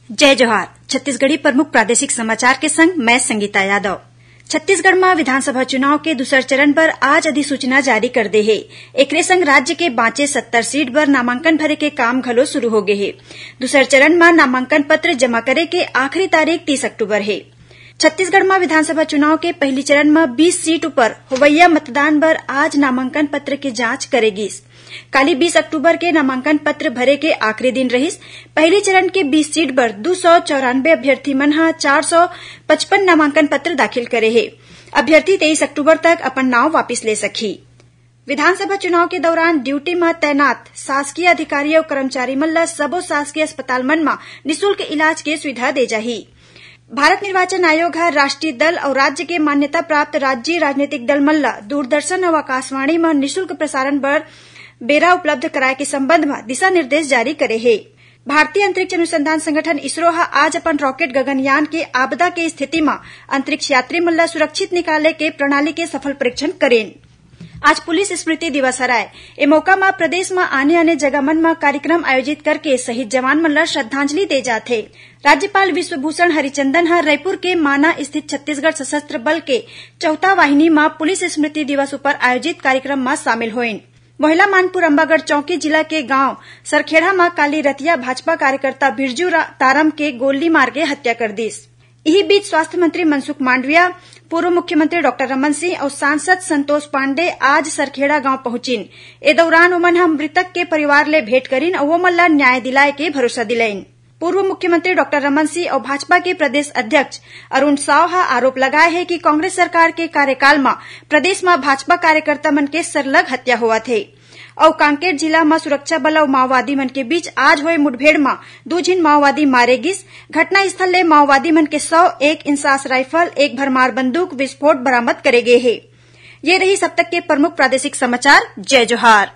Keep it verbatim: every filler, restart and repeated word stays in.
जय जोहार। छत्तीसगढ़ी प्रमुख प्रादेशिक समाचार के संग मैं संगीता यादव। छत्तीसगढ़ म विधानसभा चुनाव के दूसर चरण बर आज अधिसूचना जारी कर दे हे। एकरे संग राज्य के बांचे सत्तर सीट बर नामांकन भरे के काम घलो शुरू हो गे हे। दूसर चरण म नामांकन पत्र जमा करे के आखिरी तारीख तीस अक्टूबर हे। छत्तीसगढ़ म विधानसभा चुनाव के पहली चरण म बीस सीट ऊपर होवइया मतदान बर आज नामांकन पत्र के जांच करे गिस। काली बीस अक्टूबर के नामांकन पत्र भरे के आखिरी दिन रहिस। पहली चरण के बीस सीट बर दू सौ चौरानबे अभ्यर्थी मन ह चार सौ पचपन नामांकन पत्र दाखिल करे हे। अभ्यर्थी तेईस अक्टूबर तक अपन नाव वापिस ले सकही। विधानसभा चुनाव के दौरान ड्यूटी म तैनात शासकीय अधिकारी अउ कर्मचारी मन ल सबो शासकीय अस्पताल मन म निशुल्क इलाज के सुविधा दे जाही। भारत निर्वाचन आयोग ह राष्ट्रीय दल अउ राज्य के मान्यता प्राप्त राज्य राजनीतिक दल मन ल दूरदर्शन अउ आकाशवाणी म निशुल्क प्रसारण बर बेरा उपलब्ध कराए के संबंध म दिशा निर्देश जारी करे हे। भारतीय अंतरिक्ष अनुसंधान संगठन इसरो ह आज अपन रॉकेट गगनयान के आपदा के स्थिति म अंतरिक्ष यात्री मन ल सुरक्षित निकाले के प्रणाली के सफल परीक्षण करेन। आज पुलिस स्मृति दिवस हरय। ए मौका म प्रदेश म आने-आने जगह मन म कार्यक्रम आयोजित करके शहीद जवान मन ल श्रद्धांजलि दे जात हे। राज्यपाल विश्वभूषण हरिचंदन ह रईपुर के माना स्थित छत्तीसगढ़ सशस्त्र बल के चौथा वाहिनी म पुलिस स्मृति दिवस उपर आयोजित कार्यक्रम म शामिल होइन। मोहला मानपुर अम्बागढ़ चौकी जिला के गांव सरखेड़ा म काली रतिया भाजपा कार्यकर्ता बिरजू रा-, तारम के गोली मार के हत्या कर दिस। इही बीच स्वास्थ्य मंत्री मनसुख मांडविया, पूर्व मुख्यमंत्री डॉक्टर रमन सिंह अउ सांसद संतोष पांडे आज सरखेड़ा गांव पहुंचिन। ए दौरान ओमन ह मृतक के परिवार ले भेंट करिन अउ ओमन ल न्याय दिलाए के भरोसा दिलाइन। पूर्व मुख्यमंत्री डॉक्टर रमन सिंह अउ भाजपा के प्रदेश अध्यक्ष अरुण साव ह आरोप लगाए हे कि कांग्रेस सरकार के कार्यकाल म प्रदेश म भाजपा कार्यकर्ता मन के सरलग हत्या होवत हे। अउ कांकेर जिला म सुरक्षा बल अउ माओवादी मन के बीच आज होए मुठभेड़ म दू झिन माओवादी मारे गिस। घटनास्थल ले माओवादी मन के सौ एक इंसास राइफल, एक भरमार बंदूक विस्फोट बरामद करे गे हे। ये रहिस अब तक के प्रमुख प्रादेशिक समाचार। जय जोहार।